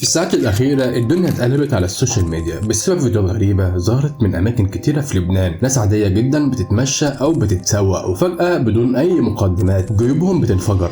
في الساعات الأخيرة الدنيا اتقلبت على ال social media بسبب فيديوهات غريبة ظهرت من أماكن كتيرة في لبنان. ناس عادية جدا بتتمشى أو بتتسوق وفجأة بدون أي مقدمات جيوبهم بتنفجر.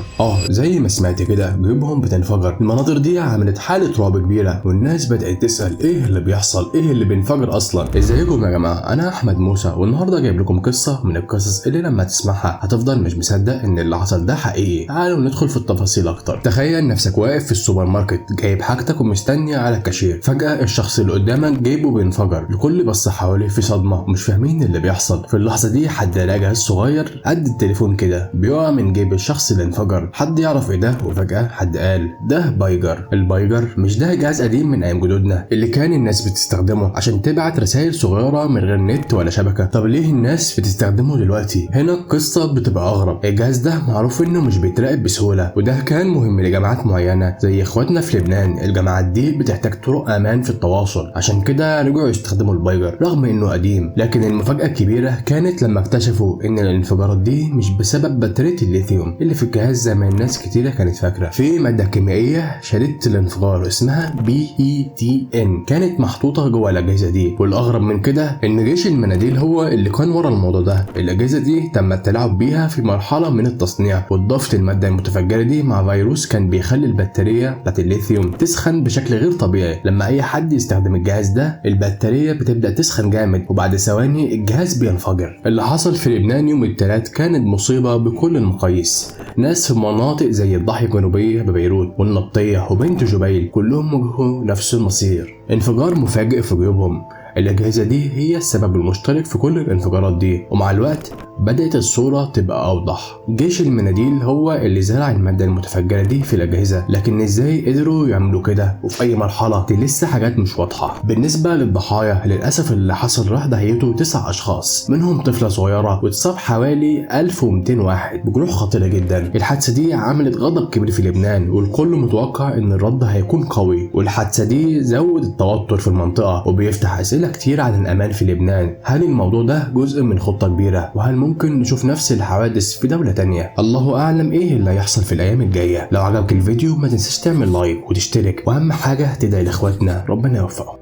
زي ما سمعت كده، جيوبهم بتنفجر. المناظر دي عملت حالة رعب كبيرة والناس بدأت تسأل إيه اللي بيحصل، إيه اللي بينفجر أصلا. إزيكم يا جماعة، أنا أحمد موسى والنهاردة جايب لكم قصة من القصص اللي لما تسمعها هتفضل مش مصدق إن اللي حصل ده حقيقي. تعالوا ندخل في التفاصيل أكتر. تخيل نفسك واقف في السوبر ماركت جايب حاجتك ومستني على الكاشير، فجأة الشخص اللي قدامك جيبه بينفجر. الكل بص حواليه في صدمة ومش فاهمين اللي بيحصل. في اللحظة دي حد لقى جهاز صغير قد التليفون كده بيقع من جيب الشخص اللي انفجر. حد يعرف ايه ده؟ وفجأة حد قال ده بايجر. البايجر مش ده جهاز قديم من ايام جدودنا اللي كان الناس بتستخدمه عشان تبعت رسائل صغيرة من غير نت ولا شبكة؟ طب ليه الناس بتستخدمه دلوقتي؟ هنا القصة بتبقى أغرب. الجهاز ده معروف انه مش بيتراقب بسهولة، وده كان مهم لجماعات معينة زي اخواتنا في لبنان. الجماعات دي بتحتاج طرق امان في التواصل، عشان كده رجعوا يستخدموا البايجر رغم انه قديم. لكن المفاجأة الكبيرة كانت لما اكتشفوا ان الانفجارات دي مش بسبب بطارية الليثيوم اللي في الجهاز زي ما الناس كتيرة كانت فاكرة. في مادة كيميائية شديدة الانفجار اسمها PETN كانت محطوطة جوه الأجهزة دي. والأغرب من كده ان جيش المناديل هو اللي كان ورا الموضوع ده. الأجهزة دي تم التلاعب بيها في مرحلة من التصنيع، واتضافت المادة المتفجرة دي مع فيروس كان بيخلي البطارية بتاعت الليثيوم تسخن بشكل غير طبيعي. لما اي حد يستخدم الجهاز ده البطارية بتبدأ تسخن جامد، وبعد ثواني الجهاز بينفجر. اللي حصل في لبنان يوم الثلاث كانت مصيبة بكل المقاييس. ناس في مناطق زي الضاحية الجنوبية ببيروت والنبطية وبنت جبيل كلهم واجهوا نفس المصير، انفجار مفاجئ في جيوبهم. الأجهزة دي هي السبب المشترك في كل الانفجارات دي، ومع الوقت بدأت الصورة تبقى أوضح. جيش المناديل هو اللي زرع المادة المتفجرة دي في الأجهزة، لكن إزاي قدروا يعملوا كده وفي أي مرحلة؟ دي لسه حاجات مش واضحة. بالنسبة للضحايا للأسف اللي حصل راح ضحيته 9 أشخاص، منهم طفلة صغيرة، واتصاب حوالي 1200 واحد بجروح خطيرة جدا. الحادثة دي عملت غضب كبير في لبنان، والكل متوقع إن الرد هيكون قوي، والحادثة دي زودت التوتر في المنطقة وبيفتح أسئلة كتير عن الأمان في لبنان. هل الموضوع ده جزء من خطة كبيرة؟ وهل ممكن نشوف نفس الحوادث في دولة تانية؟ الله أعلم إيه اللي هيحصل في الأيام الجاية. لو عجبك الفيديو ما تنساش تعمل like وتشترك، وأهم حاجة تدعي لإخواتنا ربنا يوفقهم.